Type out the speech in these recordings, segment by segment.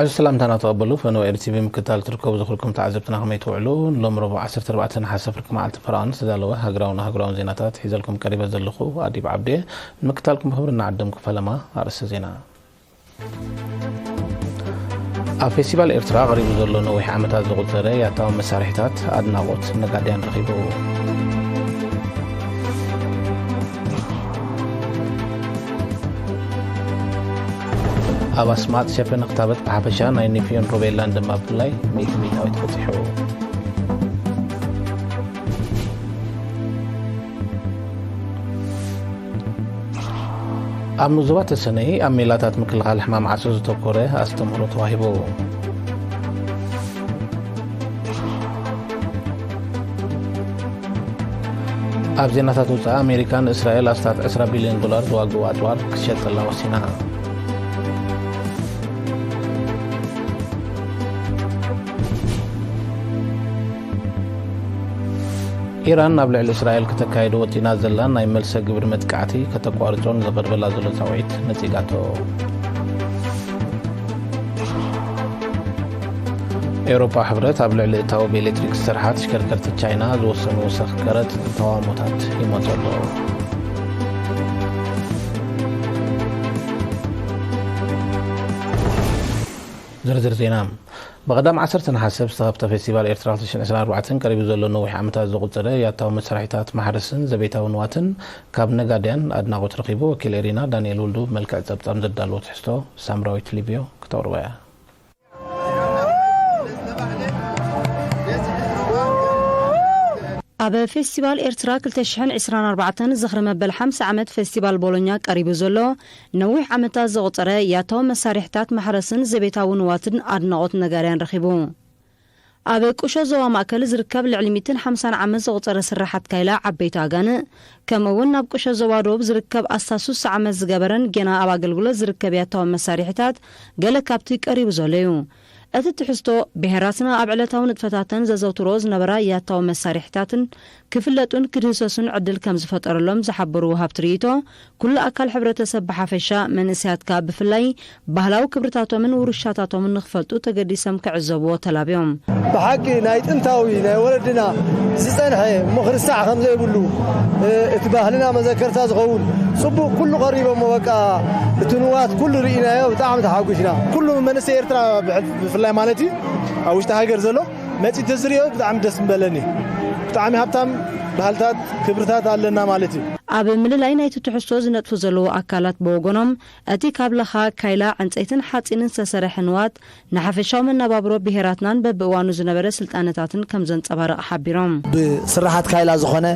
እዚ ሰላምታና ተቐበሉ። ፈነወ ኤር ቲ ቪ ምክታል ትርከቡ ዝኽርኩም ተዓዘብትና ከመይ ትውዕሉ? ሎም ረቡዕ ዓሰርተ ኣርባዕተ ነሓሰ ፍርቂ መዓልቲ ፈረቓን ዝተዳለወ ሃገራውን ኣህጉራውን ዜናታት ሒዘልኩም ቀሪበ ዘለኹ ኣዲብ ዓብዴ። ንምክታልኩም ብኽብሪ እናዓደምኩ ፈለማ ኣርእስተ ዜና። ኣብ ፌስቲቫል ኤርትራ ቀሪቡ ዘሎ ነዊሕ ዓመታት ዘቑጸረ ያታዊ መሳርሒታት ኣድናቖት ነጋድያን ረኺቡ። ኣብ ኣስማጥ ሸፈነ ክታበት ብሓፈሻ ናይ ኒፍዮን ሩቤላን ድማ ብፍላይ ሚእቲ ሚእታዊት በጺሑ። ኣብ ንኡስ ዞባ ተሰነይ ኣብ ሜላታት ምክልኻል ሕማም ዓሶ ዘተኮረ ኣስተምህሮ ተዋሂቡ። ኣብ ዜናታት ወጻኢ ኣሜሪካ ንእስራኤል ኣስታት ዕስራ ቢልዮን ዶላር ዝዋግኡ ኣጽዋር ክትሸጠላ ወሲና። ኢራን ኣብ ልዕሊ እስራኤል ከተካይዶ ወጢና ዘላ ናይ መልሰ ግብሪ መጥቃዕቲ ከተቋርጾ ንዘቕርበላ ዘሎ ጻውዒት ነጺጋቶ። ኤውሮጳ ሕብረት ኣብ ልዕሊ እታወ ብኤሌክትሪክ ዝሰርሓ ተሽከርከርቲ ቻይና ዝወሰኑ ወሰኽ ቀረጽ ተዋሞታት ይመጾ ኣሎ። ዝርዝር ዜና። ብቐዳም ዓሰርተ ነሓሰ ብዝተኸፍተ ፌስቲቫል ኤርትራ ክልተ ሽሕን ዕስራን ኣርባዕተን ቀሪቡ ዘሎ ነዊሕ ዓመታት ዘቑጸረ ያታዊ መሳርሒታት ማሕረስን ዘቤታዊ ንዋትን ካብ ነጋድያን ኣድናቖት ረኺቡ። ወኪል ኤሪና ዳንኤል ውልዱ መልክዕ ጸብጻብ ዘዳለዎ ትሕዝቶ ሳምራዊት ሊብዮ ክተቕርቦ እያ። ኣብ ፌስቲቫል ኤርትራ ክልተ ሽሕን ዕስራን ኣርባዕተን ዝኽሪ መበል ሓምሳ ዓመት ፌስቲቫል ቦሎኛ ቀሪቡ ዘሎ ነዊሕ ዓመታት ዘቑጸረ ያታዊ መሳርሒታት ማሕረስን ዘቤታዊ ንዋትን ኣድናቖት ነጋድያን ረኺቡ። ኣብ ቁሸ ዞባ ማእከል ዝርከብ ልዕሊ ሚእትን ሓምሳን ዓመት ዘቑጸረ ስራሓት ካይላ ዓበይቲ ኣጋንእ፣ ከምኡ እውን ናብ ቁሸ ዞባ ደቡብ ዝርከብ ኣስታት ስሳ ዓመት ዝገበረን ጌና ኣብ ኣገልግሎት ዝርከብ ያታዊ መሳርሒታት ገለ ካብቲ ቀሪቡ ዘሎ እዩ። እቲ ትሕዝቶ፣ ብሄራትና ኣብ ዕለታዊ ንጥፈታተን ዘዘውትሮ ዝነበራ ያታዊ መሳርሒታትን ክፍለጡን ክድህሰሱን ዕድል ከም ዝፈጠረሎም ዝሓበሩ ወሃብቲ ርእይቶ፣ ኩሉ ኣካል ሕብረተሰብ ብሓፈሻ፣ መንእሰያት ከኣ ብፍላይ፣ ባህላዊ ክብርታቶምን ውርሻታቶምን ንኽፈልጡ ተገዲሶም ክዕዘብዎ ተላብዮም። ብሓቂ ናይ ጥንታዊ ናይ ወለድና ዝጸንሐ እሞ ክርስዕ ከም ዘይብሉ፣ እ፣ እቲ ባህልና መዘከርታ ዝኸውን ጽቡቕ ኩሉ ቀሪቦሞ፣ በቃ እቲ ንዋት ኩሉ ርኢናዮ፣ ብጣዕሚ ተሓጒስና። ኩሉ መንእሰይ ኤርትራ ብሕል-፣ ብፍላይ ማለት እዩ ኣብ ውሽጢ ሃገር ዘሎ መጺኡ ተዝርእዮ ብጣዕሚ ደስ ምበለኒ። ብጣዕሚ ሃብታም ባህልታት፣ ክብርታት ኣለና ማለት እዩ። ኣብ ምልላይ ናይቲ ትሕዝቶ ዝነጥፉ ዘለዉ ኣካላት ብወገኖም፣ እቲ ካብ ላኻ፣ ካይላ፣ ዕንጸይትን ሓጺንን ዝተሰርሐ ንዋት ንሓፈሻዊ መነባብሮ ብሄራትናን በብእዋኑ ዝነበረ ስልጣነታትን ከም ዘንጸባርቕ ሓቢሮም። ብስራሓት ካይላ ዝኾነ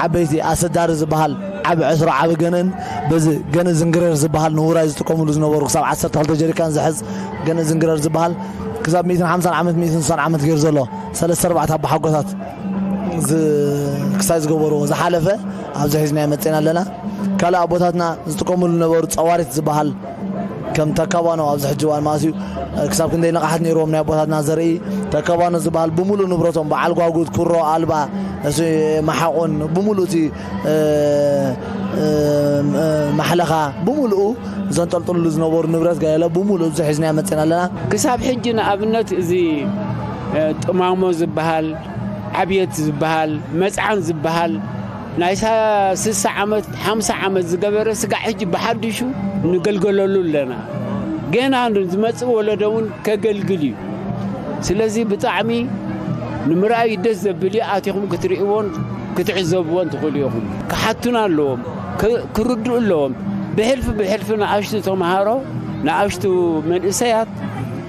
ዓበይቲ ኣሰዳሪ ዝበሃል ዓቢ ዕስሮ ዓቢ ገንእን በዚ ገንእ ዝንግረር ዝበሃል ንውራይ ዝጥቀሙሉ ዝነበሩ ክሳብ ዓሰርተ ክልተ ጀሪካን ዝሕዝ ገንእ ዝንግረር ዝበሃል ክሳብ ሚእትን ሓምሳን ዓመት፣ ሚእትን ስሳን ዓመት ገይሩ ዘሎ ሰለስተ ኣርባዕተ ኣቦሓጎታት ዝ-፣ ክሳይ ዝገበርዎ ዝሓለፈ ኣብዚ ሒዝናዮ መጺና ኣለና። ካልእ ኣቦታትና ዝጥቀሙሉ ነበሩ ጸዋሪት ዝበሃል ከም ተካባኖ ኣብዚ ሕጂ እዋን ማለት እዩ፣ ክሳብ ክንደይ ንቕሓት ነይርዎም ናይ ኣቦታትና ዘርኢ ተካባኖ ዝበሃል ብምሉእ ንብረቶም በዓል ጓጉት፣ ኩሮ፣ ኣልባ፣ እሱ መሓቑን ብምሉእ እቲ፣ እ፣ እ፣ እ፣ ማሕለኻ ብምሉኡ ዘንጠልጥልሉ ዝነበሩ ንብረት ገለ ብምሉእ እዚ ሒዝናዮ መጺና ኣለና። ክሳብ ሕጂ ንኣብነት እዚ፣ እ፣ ጥማሞ ዝበሃል፣ ዓብየት ዝበሃል፣ መጽዓን ዝበሃል ናይ ሳ-፣ ስሳ ዓመት፣ ሓምሳ ዓመት ዝገበረ ስጋዕ ሕጂ ብሓድሹ ንገልገለሉ ኣለና። ገና ዝመጽእ ወለዶ እውን ከገልግል እዩ። ስለዚ ብጣዕሚ ንምርኣይ ደስ ዘብል እዩ። ኣቲኹም ክትርእይዎን ክትዕዘብዎን ትኽእሉ ኢኹም። ክሓቱና ኣለዎም፣ ክ-፣ ክርድኡ ኣለዎም። ብሕልፊ ብሕልፊ ንኣሽቱ ተምሃሮ፣ ንኣሽቱ መንእሰያት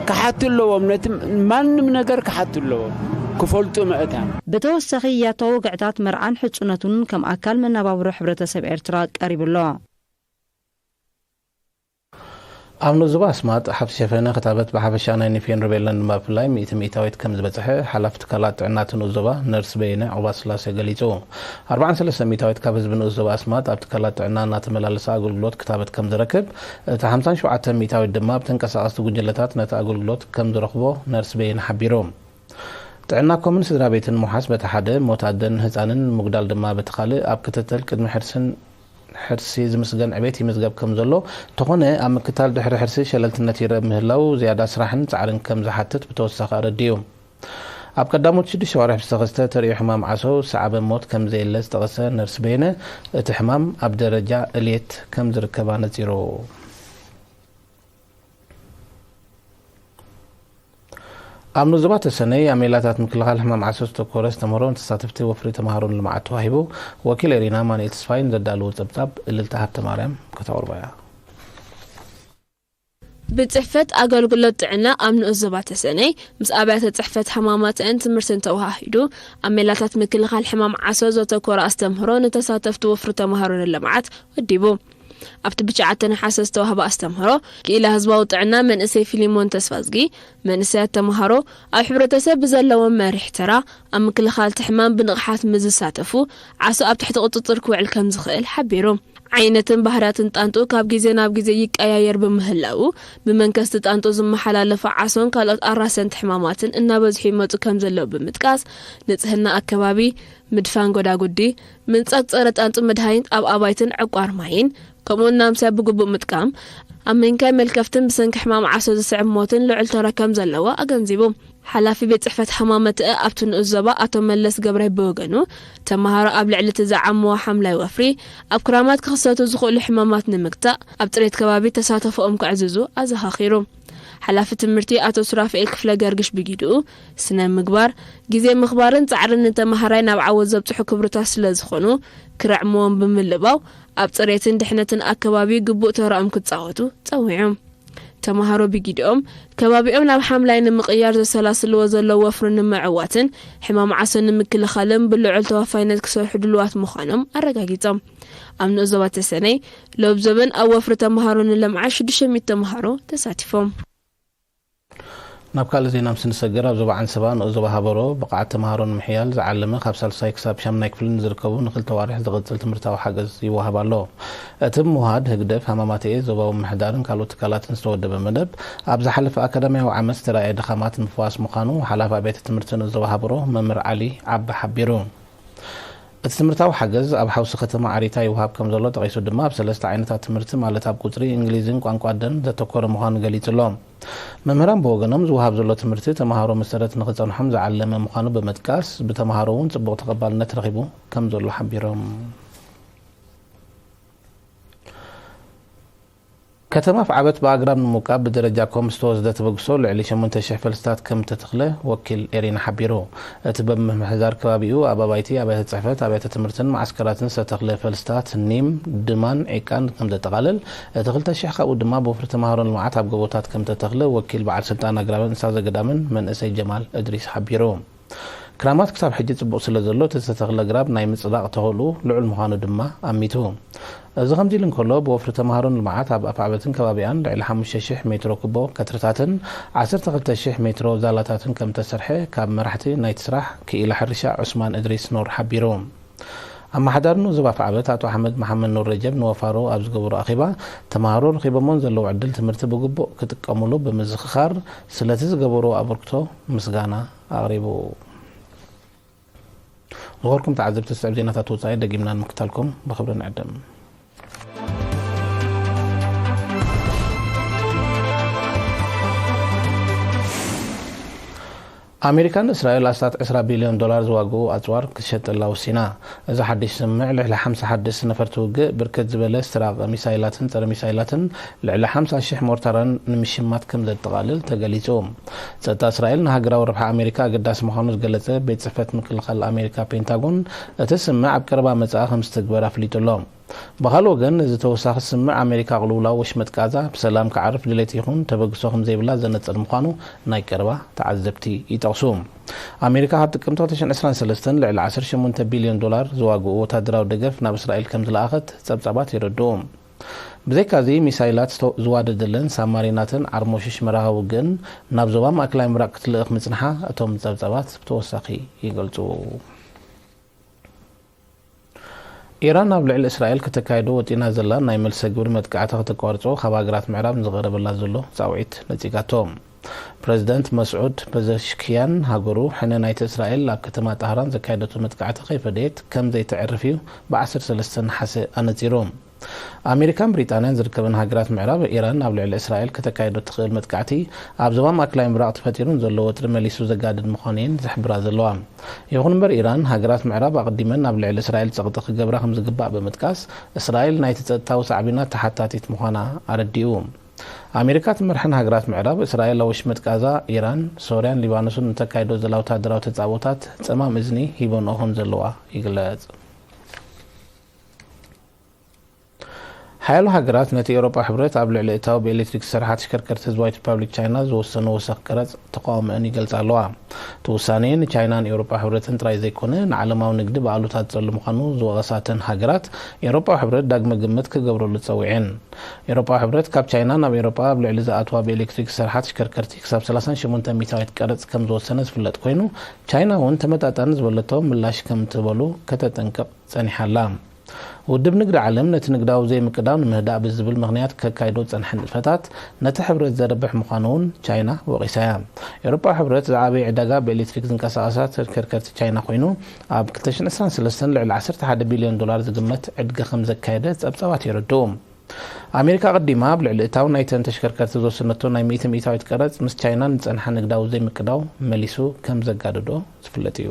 ክሓቱ ኣለዎም። ነቲ ማንም ነገር ክሓቱ ኣለዎም፣ ክፈልጡ ምእታን። ብተወሳኺ ያታዊ ወግዕታት መርዓን ሕጹነቱን ከም ኣካል መነባብሮ ሕብረተሰብ ኤርትራ ቀሪቡ ኣሎ። ኣብ ንኡስ ዞባ ኣስማጥ ሓፍቲ ሸፈነ ክታበት ብሓፈሻ ናይ ኒፍዮን ሩቤላን ድማ ብፍላይ ሚእቲ ሚእታዊት ከም ዝበጽሐ ሓላፊ ትካላት ጥዕና እቲ ንኡስ ዞባ ነርስ በየነ ዑቕባስላሴ ገሊጹ። ኣርባዓን ሰለስተን ሚእታዊት ካብ ህዝቢ ንኡስ ዞባ ኣስማጥ ኣብ ትካላት ጥዕና እናተመላለሰ ኣገልግሎት ክታበት ከም ዝረክብ፣ እቲ ሓምሳን ሸውዓተን ሚእታዊት ድማ ብተንቀሳቐስቲ ጉጅለታት ነቲ ኣገልግሎት ከም ዝረኽቦ ነርስ በየነ ሓቢሩ። ጥዕና ኮምን ስድራ ቤትን ምውሓስ በቲ ሓደ፣ ሞት ኣደን ህጻንን ምጉዳል ድማ በቲ ካልእ ኣብ ክትትል ቅድሚ ሕርስን ሕርሲ ዝምስገን ዕቤት ይምዝገብ ከም ዘሎ፣ እንተኾነ ኣብ ምክታል ድሕሪ ሕርሲ ሸለልትነት ይረአ ምህላው ዝያዳ ስራሕን ጻዕርን ከም ዝሓትት ብተወሳኺ ኣረዲኡ። ኣብ ቀዳሞት ሽዱሽተ ኣዋርሕ ብዝተኸስተ ተርእዮ ሕማም ዓሶ ዝሰዓበ ሞት ከም ዘየለ ዝጠቐሰ ነርስ በየነ፣ እቲ ሕማም ኣብ ደረጃ እልየት ከም ዝርከብ ኣነጺሩ። ኣብ ንኡስ ዞባ ተሰነይ ኣብ ሜላታት ምክልኻል ሕማም ዓሶ ዝተኮረ ኣስተምህሮ ንተሳተፍቲ ወፍሪ ተምሃሮን ልምዓት ተዋሂቡ። ወኪል ኤሪና ኣማኑኤል ተስፋይ ንዘዳለዎ ጸብጻብ እልልታ ሃብተማርያም ከተቕርቦ እያ። ቤት ጽሕፈት ኣገልግሎት ጥዕና ኣብ ንኡስ ዞባ ተሰነይ ምስ ኣብያተ ጽሕፈት ሃማማተን ትምህርትን ተወሃሂዱ ኣብ ሜላታት ምክልኻል ሕማም ዓሶ ዘተኮረ ኣስተምህሮ ንተሳተፍቲ ወፍሪ ተምሃሮን ልምዓት ወዲቡ። ኣብቲ ብትሽዓተ ነሓሰ ዝተዋህበ ኣስተምህሮ ክኢላ ህዝባዊ ጥዕና መንእሰይ ፊሊሞን ተስፋዝጊ፣ መንእሰያት ተምሃሮ ኣብ ሕብረተሰብ ብዘለዎም መሪሕ ተራ ኣብ ምክልኻል እቲ ሕማም ብንቕሓት ምስ ዝሳተፉ ዓሶ ኣብ ትሕቲ ቁጽጽር ክውዕል ከም ዝኽእል ሓቢሩ። ዓይነትን ባህርያትን ጣንጡ ካብ ግዜ ናብ ግዜ ይቀያየር ብምህላዉ ብመንከስቲ ጣንጡ ዝመሓላለፉ ዓሶን ካልኦት ኣራሰንቲ ሕማማትን እናበዝሑ ይመጹ ከም ዘለዉ ብምጥቃስ ንጽህና ኣከባቢ፣ ምድፋን ጎዳጉዲ፣ ምንጻግ ጸረ ጣንጡ መድሃኒት ኣብ ኣባይትን ዕቋር ማይን ከምኡውን ናምስያ ብግቡእ ምጥቃም ኣብ ምንካይ መልከፍትን ብሰንኪ ሕማም ዓሶ ዝስዕብ ሞትን ልዑል ተራ ከም ዘለዎ ኣገንዚቡ። ሓላፊ ቤት ጽሕፈት ሃማመተአ ኣብቲ ንኡስ ዞባ ኣቶ መለስ ገብራይ ብወገኑ ተምሃሮ ኣብ ልዕሊ እቲ ዝዓምዎ ሓምላይ ወፍሪ ኣብ ክራማት ክኽሰቱ ዝኽእሉ ሕማማት ንምግታእ ኣብ ጽሬት ከባቢ ተሳተፎኦም ከዕዝዙ ኣዘኻኺሩ። ሓላፊ ትምህርቲ ኣቶ ሱራፍኤል ክፍለ ገርግሽ ብጊድኡ ስነ ምግባር፣ ግዜ ምኽባርን ጻዕርን ንተምሃራይ ናብ ዓወት ዘብጽሑ ክብርታት ስለ ዝኾኑ ክረዕምዎም ብምልባው ኣብ ጽሬትን ድሕነትን ኣከባቢ ግቡእ ተራኦም ክጻወቱ ጸዊዑ። ተምሃሮ ብጊድኦም ከባቢኦም ናብ ሓምላይ ንምቕያር ዘሰላስልዎ ዘለዉ ወፍሪ ንምዕዋትን ሕማም ዓሶ ንምክልኻልን ብልዑል ተዋፋይነት ክሰርሑ ድልዋት ምዃኖም ኣረጋጊጾም። ኣብ ንኡስ ዞባ ተሰነይ ሎብዞብን ኣብ ወፍሪ ተምሃሮ ንልምዓት ሽዱሽተ ሚእቲ ተምሃሮ ተሳቲፎም። ናብ ካልእ ዜና ምስ ንሰግር ኣብ ዞባ ዓንሰባ ንኡስ ዞባ ሃበሮ ብቕዓት ተምሃሮ ንምሕያል ዝዓለመ ካብ ሳልሳይ ክሳብ ሻምናይ ክፍሊ ንዝርከቡ ንክልተ ዋርሕ ዝቕጽል ትምህርታዊ ሓገዝ ይወሃብ ኣሎ። እቲ ብምውሃድ ህግደፍ፣ ሃማማተኤ፣ ዞባዊ ምምሕዳርን ካልኦት ትካላትን ዝተወደበ መደብ ኣብ ዝሓለፈ ኣካዳሚያዊ ዓመት ዝተራእየ ድኻማት ንምፍዋስ ምዃኑ ሓላፊ ኣብያተ ትምህርቲ ንኡስ ዞባ ሃበሮ መምህር ዓሊ ዓቢ ሓቢሩ። እቲ ትምህርታዊ ሓገዝ ኣብ ሓውሲ ከተማ ዓሪታ ይወሃብ ከም ዘሎ ጠቒሱ ድማ ኣብ ሰለስተ ዓይነታት ትምህርቲ ማለት ኣብ ቁጽሪ፣ እንግሊዝን ቋንቋ ኣደን ዘተኮረ ምዃኑ ገሊጹ ኣሎ። መምህራን ብወገኖም ዝወሃብ ዘሎ ትምህርቲ ተምሃሮ መሰረት ንኽጸንሖም ዝዓለመ ምዃኑ ብምጥቃስ ብተምሃሮ እውን ጽቡቕ ተቐባልነት ረኺቡ ከም ዘሎ ሓቢሮም። ከተማ ኣፍዓበት ብኣግራብ ንምውቃብ ብደረጃ ኮም ዝተወስደ ተበግሶ ልዕሊ ሸሞንተ ሽሕ ፈልስታት ከም ተተኽለ ወኪል ኤሪና ሓቢሩ። እቲ በብምምሕዳር ከባቢኡ ኣብ ኣባይቲ፣ ኣብያተ ጽሕፈት፣ ኣብያተ ትምህርትን መዓስከራትን ዝተተኽለ ፈልስታት ኒም፣ ድማን ዒቃን ከም ዘጠቓልል፣ እቲ ክልተ ሽሕ ካብኡ ድማ ብወፍሪ ተምሃሮን ልምዓት ኣብ ጎቦታት ከም ተተኽለ ወኪል በዓል ስልጣን ኣግራብን እንስሳ ዘገዳምን መንእሰይ ጀማል እድሪስ ሓቢሩ። ክራማት ክሳብ ሕጂ ጽቡቕ ስለ ዘሎ እቲ ዝተተኽለ ኣግራብ ናይ ምጽዳቕ ተኽእልኡ ልዑል ምዃኑ ድማ ኣሚቱ። እዚ ከምዚ ኢሉ እንከሎ ብወፍሪ ተምሃሮን ልምዓት ኣብ ኣፍዓበትን ከባቢኣን ልዕሊ ሓሙሽተ ሽሕ ሜትሮ ኩቦ ከትርታትን ዓሰርተ ክልተ ሽሕ ሜትሮ ዛላታትን ከም ተሰርሐ ካብ መራሕቲ ናይቲ ስራሕ ክኢላ ሕርሻ ዑስማን እድሪስ ኑር ሓቢሩ። ኣመሓዳሪ ንኡስ ዞባ ኣፍዓበት ኣቶ ኣሕመድ መሓመድ ኑር ረጀብ ንወፋሮ ኣብ ዝገበሮ ኣኼባ ተምሃሮ ረኺቦሞን ዘለዉ ዕድል ትምህርቲ ብግቡእ ክጥቀሙሉ ብምዝኽኻር ስለቲ ዝገበርዎ ኣበርክቶ ምስጋና ኣቕሪቡ። ዝኸበርኩም ተዓዘብቲ ስዕብ ዜናታት ወጻኢ ደጊምና ንምክታልኩም ብኽብሪ ንዕድም። ኣሜሪካ ንእስራኤል ኣስታት ዕስራ ቢልዮን ዶላር ዝዋግኡ ኣጽዋር ክትሸጠላ ወሲና። እዚ ሓድሽ ስምምዕ ልዕሊ ሓምሳ ሓደስቲ ነፈርቲ ውግእ፣ ብርክት ዝበለ ዝተራቐቐ ሚሳይላትን ጸረ ሚሳይላትን ልዕሊ ሓምሳ ሽሕ ሞርታራን ንምሽማት ከም ዘጠቓልል ተገሊጹ። ጸጥታ እስራኤል ንሃገራዊ ረብሓ ኣሜሪካ ኣገዳሲ ምዃኑ ዝገለጸ ቤት ጽሕፈት ምክልኻል ኣሜሪካ ፔንታጎን፣ እቲ ስምምዕ ኣብ ቀረባ መጻኢ ከም ዝትግበር ኣፍሊጡ ኣሎ። ብኻልእ ወገን፣ እዚ ተወሳኺ ስምምዕ ኣሜሪካ ቅልውላው ወሽመጥ ጋዛ ብሰላም ክዓርፍ ድሌት ይኹን ተበግሶ ከም ዘይብላ ዘነጽር ምዃኑ ናይ ቀረባ ተዓዘብቲ ይጠቕሱ። ኣሜሪካ ካብ ጥቅምቲ ክልተ ሽሕን ዕስራን ሰለስተን ልዕሊ ዓሰርተ ሸሞንተ ቢልዮን ዶላር ዝዋግኡ ወታደራዊ ደገፍ ናብ እስራኤል ከም ዝለኣኸት ጸብጻባት የረድኡ። ብዘይካዚ፣ ሚሳይላት ዝዋደደለን ሳብማሪናትን ዓርሞሽሽ መራኸቢ ውግእን ናብ ዞባ ማእከላይ ምብራቕ ክትልእኽ ምጽንሓ እቶም ጸብጻባት ብተወሳኺ ይገልጹ። ኢራን ኣብ ልዕሊ እስራኤል ከተካይዶ ወጢና ዘላ ናይ መልሰ ግብሪ መጥቃዕቲ ከተቋርጾ ካብ ሃገራት ምዕራብ ንዝቐረበላ ዘሎ ጻውዒት ነጺጋቶ። ፕረዚደንት መስዑድ ፐዘሽኪያን ሃገሩ ሕነ ናይቲ እስራኤል ኣብ ከተማ ጣህራን ዘካየደቶ መጥቃዕቲ ከይፈደየት ከም ዘይተዕርፍ እዩ ብ ዓሰርተ ሰለስተ ነሓሰ ኣነጺሩ። ኣሜሪካን ብሪጣንያን ዝርከበን ሃገራት ምዕራብ፣ ኢራን ኣብ ልዕሊ እስራኤል ከተካይዶ እትኽእል መጥቃዕቲ ኣብ ዞባ ማእከላይ ምብራቕ ተፈጢሩ ንዘሎ ወጥሪ መሊሱ ዘጋድድ ምዃኑ እየን ዝሕብራ ዘለዋ። ይኹን እምበር፣ ኢራን ሃገራት ምዕራብ ኣቐዲመን ኣብ ልዕሊ እስራኤል ጸቕጢ ክገብራ ከም ዝግባእ ብምጥቃስ፣ እስራኤል ናይቲ ጸጥታዊ ሳዕቤናት ተሓታቲት ምዃና ኣረዲኡ። ኣሜሪካ ትመርሐን ሃገራት ምዕራብ፣ እስራኤል ኣብ ወሽመጥ ጋዛ፣ ኢራን፣ ሶርያን ሊባኖስን ንተካይዶ ዘላ ወታደራዊ ተጻብኦታት ጸማም እዝኒ ሂበንኦ ከም ዘለዋ ይግለጽ። ሓያሎ ሃገራት ነቲ ኤውሮጳ ሕብረት ኣብ ልዕሊ እታው ብኤሌክትሪክ ዝሰርሓ ተሽከርከርቲ ህዝባዊት ሪፓብሊክ ቻይና ዝወሰኖ ወሰኽ ቀረጽ ተቃውሞአን ይገልጻ ኣለዋ። እቲ ውሳኔ ንቻይናን ኤውሮጳ ሕብረትን ጥራይ ዘይኮነ ንዓለማዊ ንግዲ ብኣሉታ ዝጸሉ ምዃኑ ዝወቐሳተን ሃገራት፣ ኤውሮጳዊ ሕብረት ዳግመ ግምት ክገብረሉ ጸዊዐን። ኤውሮጳዊ ሕብረት ካብ ቻይና ናብ ኤውሮጳ ኣብ ልዕሊ ዝኣትዋ ብኤሌክትሪክ ዝሰርሓ ተሽከርከርቲ ክሳብ ሰላሳን ሸሞንተን ሚእታዊት ቀረጽ ከም ዝወሰነ ዝፍለጥ ኮይኑ፣ ቻይና እውን ተመጣጣኒ ዝበለቶ ምላሽ ከም ትህበሉ ከተጠንቅቕ ጸኒሓ ኣላ። ውድብ ንግዲ ዓለም ነቲ ንግዳዊ ዘይምቅዳው ንምህዳእ ብዝብል ምኽንያት ከካይዶ ዝጸንሐ ንጥፈታት ነቲ ሕብረት ዘርብሕ ምዃኑ እውን ቻይና ወቒሳ እያ። ኤውሮጳዊ ሕብረት ዝዓበየ ዕዳጋ ብኤሌክትሪክ ዝንቀሳቐሳ ተሽከርከርቲ ቻይና ኮይኑ፣ ኣብ ክልተ ሽሕን ዕስራን ሰለስተን ልዕሊ ዓሰርተ ሓደ ቢልዮን ዶላር ዝግመት ዕድገ ከም ዘካየደ ጸብጻባት የረድኡ። ኣሜሪካ ኣቐዲማ ኣብ ልዕሊ እታው ናይተን ተሽከርከርቲ ዝወሰነቶ ናይ ሚእቲ ሚእታዊት ቀረጽ ምስ ቻይና ንጸንሓ ንግዳዊ ዘይምቅዳው መሊሱ ከም ዘጋደዶ ዝፍለጥ እዩ።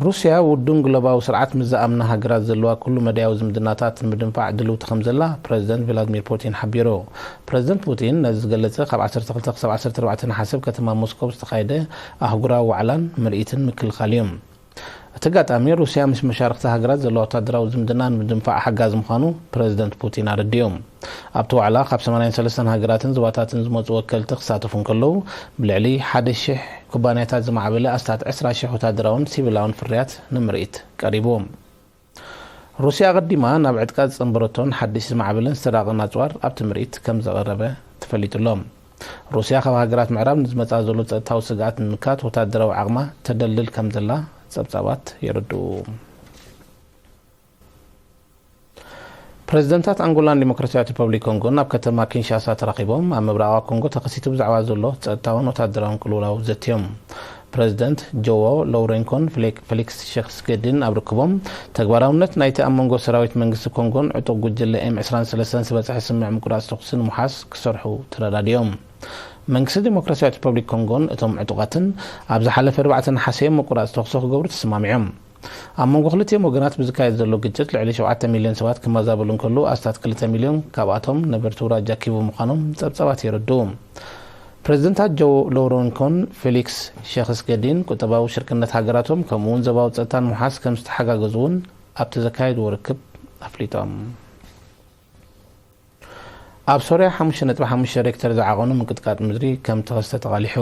ሩስያ ውዱን ግሎባዊ ስርዓት ምስ ዝኣምና ሃገራት ዘለዋ ኩሉ መዳያዊ ዝምድናታት ንምድንፋዕ ድልውቲ ከም ዘላ ፕረዚደንት ቭላድሚር ፑቲን ሓቢሩ። ፕረዚደንት ፑቲን ነዚ ዝገለጸ ካብ ዓሰርተ ክልተ ክሳብ ዓሰርተ ኣርባዕተ ነሓሰ ኣብ ከተማ ሞስኮ ዝተኻየደ ኣህጉራዊ ዋዕላን ምርኢትን ምክልኻል እዩ። እቲ ኣጋጣሚ ሩስያ ምስ መሻርኽቲ ሃገራት ዘለዋ ወታደራዊ ዝምድና ንምድንፋዕ ሓጋዚ ምዃኑ ፕረዚደንት ፑቲን ኣረዲኡ። ኣብቲ ዋዕላ ካብ ሰማንያን ሰለስተን ሃገራትን ዞባታትን ዝመጹ ወከልቲ ክሳተፉ እንከለዉ፣ ብልዕሊ ሓደ ሽሕ ኩባንያታት ዝማዕበለ ኣስታት ዕስራ ሽሕ ወታደራውን ሲቪላውን ፍርያት ንምርኢት ቀሪቡ። ሩስያ ኣቐዲማ ናብ ዕጥቃ ዝጸንበረቶን ሓድሽ ዝማዕበለን ዝተራቐቐን ኣጽዋር ኣብቲ ምርኢት ከም ዘቐረበ ተፈሊጡ ኣሎ። ሩስያ ካብ ሃገራት ምዕራብ ንዝመጻ ዘሎ ጸጥታዊ ስግኣት ንምምካት ወታደራዊ ዓቕማ ተደልድል ከም ዘላ ጸብጻባት የረድኡ። ፕረዚደንታት ኣንጎላን ዲሞክራሲያዊት ሪፐብሊክ ኮንጎን ኣብ ከተማ ኪንሻሳ ተራኺቦም ኣብ ምብራቓዊ ኮንጎ ተኸሲቱ ብዛዕባ ዘሎ ጸጥታውን ወታደራውን ቅልውላው ዘትዮም። ፕረዚደንት ጆዎ ሎውሬንኮን ፍሌክ-፣ ፌሊክስ ሸክስገድን ኣብ ርክቦም፣ ተግባራውነት ናይቲ ኣብ መንጎ ሰራዊት መንግስቲ ኮንጎን ዕጡቕ ጉጅለ ኤም ዕስራን ሰለስተን ዝበጽሐ ስምምዕ ምቁራጽ ተኹሲ ንምውሓስ ክሰርሑ ተረዳዲኦም። መንግስቲ ዲሞክራሲያዊት ሪፐብሊክ ኮንጎን እቶም ዕጡቓትን ኣብ ዝሓለፈ ኣርባዕተ ነሓሰ ምቁራጽ ተኹሲ ክገብሩ ተሰማሚዖም። ኣብ መንጎ ክልቲኦም ወገናት ብዝካየድ ዘሎ ግጭት ልዕሊ ሸውዓተ ሚልዮን ሰባት ክመዛበሉ እንከለዉ፣ ኣስታት ክልተ ሚልዮን ካብኣቶም ነበርቲ ውራጃ ኪቡ ምዃኖም ጸብጻባት የረድኡ። ፕረዚደንታት ጆው ሎውረንኮን ፌሊክስ ሸክስገዲን ቁጠባዊ ሽርክነት ሃገራቶም ከምኡውን ዞባዊ ጸጥታ ንምውሓስ ከም ዝተሓጋገዙ እውን ኣብቲ ዘካየድዎ ርክብ ኣፍሊጦም። ኣብ ሶርያ ሓሙሽተ ነጥቢ ሓሙሽተ ሬክተር ዝዓቐኑ ምንቅጥቃጥ ምድሪ ከም ተኸስተ ተቓሊሑ።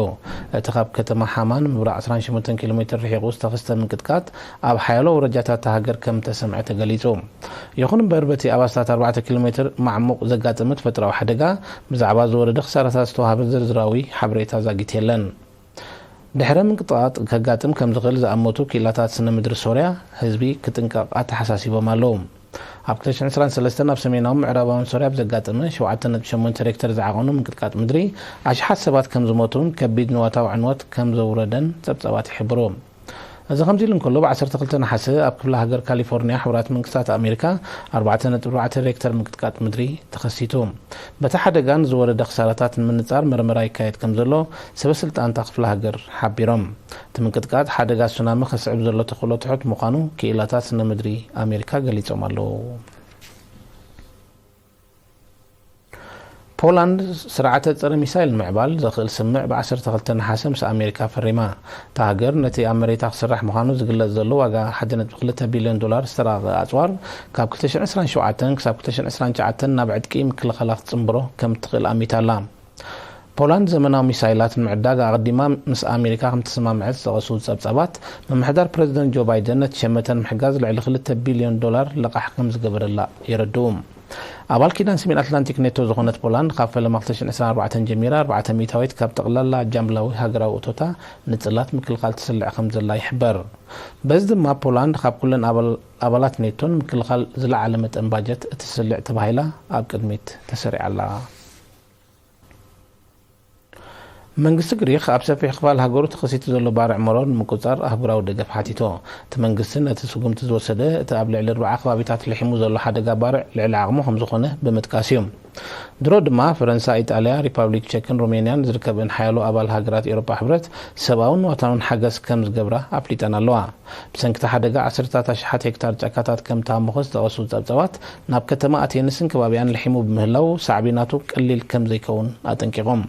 እቲ ካብ ከተማ ሓማ ንምብራቕ ዕስራን ሸሞንተን ኪሎ ሜትር ርሒቑ ዝተኸስተ ምንቅጥቃጥ ኣብ ሓያሎ ኣውራጃታት እታ ሃገር ከም ተሰምዐ ተገሊጹ። ይኹን እምበር፣ በቲ ኣብ ኣስታት ኣርባዕተ ኪሎ ሜትር ማዕሙቕ ዘጋጠመ ተፈጥሮኣዊ ሓደጋ ብዛዕባ ዝወረደ ክሳራታት ዝተዋህበ ዝርዝራዊ ሓበሬታ ዛጊት የለን። ድሕረ ምንቅጥቃጥ ከጋጥም ከም ዝኽእል ዝኣመቱ ክኢላታት ስነ ምድሪ ሶርያ፣ ህዝቢ ክጥንቀቕ ኣተሓሳሲቦም ኣለዉ። ኣብ ክልተ ሽሕን ዕስራን ሰለስተን ኣብ ሰሜናዊ ምዕራባውን ሶርያ ብዘጋጠመ ሸውዓተ ነጥቢ ሸሞንተ ሬክተር ዝዓቐኑ ምንቅጥቃጥ ምድሪ፣ ኣሽሓት ሰባት ከም ዝሞቱን ከቢድ ንዋታዊ ዕንወት ከም ዘውረደን ጸብጻባት ይሕብሩ። እዚ ከምዚ ኢሉ እንከሎ፣ ብ ዓሰርተ ክልተ ነሓሰ ኣብ ክፍለ ሃገር ካሊፎርኒያ ሕቡራት መንግስታት ኣሜሪካ ኣርባዕተ ነጥቢ ኣርባዕተ ሬክተር ምንቅጥቃጥ ምድሪ ተኸሲቱ። በቲ ሓደጋ ንዝወረደ ክሳራታት ንምንጻር መርመራ ይካየድ ከም ዘሎ ሰበ ስልጣን እታ ክፍለ ሃገር ሓቢሮም። እቲ ምንቅጥቃጥ ሓደጋ ሱናሚ ከስዕብ ዘሎ ተኽእሎ ትሑት ምዃኑ ክኢላታት ስነ ምድሪ ኣሜሪካ ገሊጾም ኣለዉ። ፖላንድ ስርዓተ ጸረ ሚሳይል ንምዕባል ዘኽእል ስምምዕ ብ ዓሰርተ ክልተ ነሓሰ ምስ ኣሜሪካ ፈሪማ። እታ ሃገር ነቲ ኣብ መሬታ ክስራሕ ምዃኑ ዝግለጽ ዘሎ ዋጋ ሓደ ነጥቢ ክልተ ቢልዮን ዶላር ዝተራቐቐ ኣጽዋር ካብ ክልተ ሽሕን ዕስራን ሸውዓተን ክሳብ ክልተ ሽሕን ዕስራን ትሽዓተን ናብ ዕጥቂ ምክልኻላ ክትጽንብሮ ከም እትኽእል ኣሚታ ኣላ። ፖላንድ ዘመናዊ ሚሳይላት ንምዕዳግ ኣቐዲማ ምስ ኣሜሪካ ከም ተሰማምዐት ዝጠቐሱ ጸብጻባት፣ ምምሕዳር ፕረዚደንት ጆ ባይደን ነቲ ሸመተ ንምሕጋዝ ልዕሊ ክልተ ቢልዮን ዶላር ልቓሕ ከም ዝገበረላ የረድኡ። ኣባል ኪዳን ሰሜን ኣትላንቲክ ኔቶ ዝኾነት ፖላንድ፣ ካብ ፈለማ ክልተ ሽሕን ዕስራን ኣርባዕተን ጀሚራ ኣርባዕተ ሚእታዊት ካብ ጠቕላላ ጃምላዊ ሃገራዊ እቶታ ንጽላት ምክልኻል ትስልዕ ከም ዘላ ይሕበር። በዚ ድማ ፖላንድ ካብ ኩለን ኣባል-፣ ኣባላት ኔቶ ንምክልኻል ዝለዓለ መጠን ባጀት እትስልዕ ተባሂላ ኣብ ቅድሚት ተሰሪዓ ኣላ። መንግስቲ ግሪኽ ኣብ ሰፊሕ ክፋል ሃገሩ ተኸሲቱ ዘሎ ባርዕ መሮር ንምቁጽጻር ኣህጉራዊ ደገፍ ሓቲቱ። እቲ መንግስቲ ነቲ ስጉምቲ ዝወሰደ፣ እቲ ኣብ ልዕሊ ኣርብዓ ከባቢታት ልሒሙ ዘሎ ሓደጋ ባርዕ ልዕሊ ዓቕሙ ከም ዝኾነ ብምጥቃስ እዩ። ድሮ ድማ ፈረንሳ፣ ኢጣልያ፣ ሪፓብሊክ ቸክን ሮሜንያን ዝርከበን ሓያሎ ኣባል ሃገራት ኤውሮጳ ሕብረት ሰብኣውን ንዋታውን ሓገዝ ከም ዝገብራ ኣፍሊጠን ኣለዋ። ብሰንኪ እቲ ሓደጋ ዓሰርታት ኣሽሓት ሄክታር ጫካታት ከም ተሃመኾ ዝጠቐሱ ጸብጻባት፣ ናብ ከተማ ኣቴንስን ከባቢኣን ልሒሙ ብምህላው ሳዕቤናቱ ቀሊል ከም ዘይከውን ኣጠንቂቖም።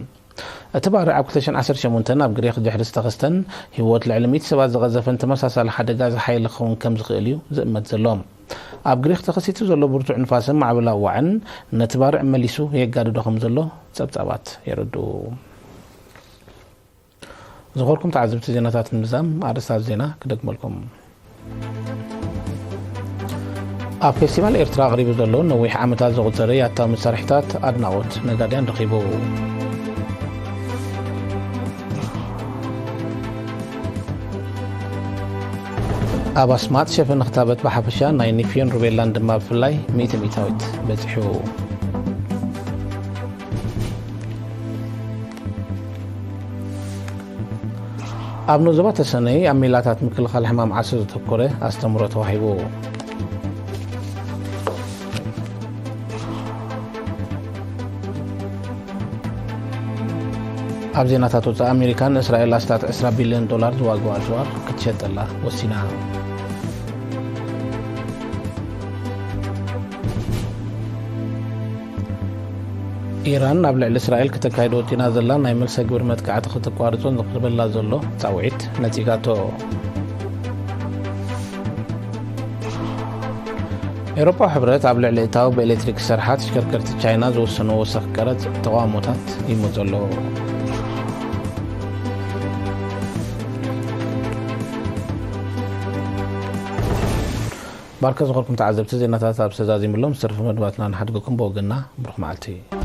እቲ ባርዕ ኣብ ክልተ ሽሕን ዓሰርተ ሸሞንተን ኣብ ግሪኽ ድሕሪ ዝተኸስተን ህይወት ልዕሊ ሚእቲ ሰባት ዝቐዘፈን ተመሳሳሊ ሓደጋ ዝሓየለ ክኸውን ከም ዝኽእል እዩ ዝእመት ዘሎ። ኣብ ግሪኽ ተኸሲቱ ዘሎ ብርቱዕ ንፋስን ማዕበላዊ ዋዕን ነቲ ባርዕ መሊሱ የጋድዶ ከም ዘሎ ጸብጻባት የረድኡ። ዝኸበርኩም ተዓዘብቲ ዜናታት ንምዝዛም ኣርእስታት ዜና ክደግመልኩም። ኣብ ፌስቲቫል ኤርትራ ኣቕሪቡ ዘሎ ነዊሕ ዓመታት ዘቑጸረ ያታዊ መሳርሒታት ኣድናቖት ነጋድያን ረኺቡ። ኣብ ኣስማጥ ሸፈነ ክታበት ብሓፈሻ ናይ ኒፊዮን ሩቤላን ድማ ብፍላይ ሚእቲ ሚእታዊት በጺሑ። ኣብ ዞባ ተሰነይ ኣብ ሜላታት ምክልኻል ሕማም ዓሶ ዘተኮረ ኣስተምህሮ ተዋሂቡ። ኣብ ዜናታት ወጻኢ ኣሜሪካ ንእስራኤል ኣስታት ዕስራ ቢልዮን ዶላር ዝዋግኡ ኣጽዋር ክትሸጠላ ወሲና። ኢራን ኣብ ልዕሊ እስራኤል ከተካይዶ ወጢና ዘላ ናይ መልሰ ግብሪ መጥቃዕቲ ከተቋርጾን ዘቕርበላ ዘሎ ጻውዒት ነጺጋቶ። ኤውሮጳዊ ሕብረት ኣብ ልዕሊ እታው ብኤሌክትሪክ ዝሰርሓ ተሽከርከርቲ ቻይና ዝወሰኖ ወሰኽ ቀረጽ ተቓውሞታት ይመጾ ኣሎ። ባርከ ዝኾርኩም ተዓዘብቲ ዜናታት ኣብ ዝተዛዚምሎም ዝተረፈ መድባትና ንሓድገኩም ብወገንና ብሩኽ መዓልቲ።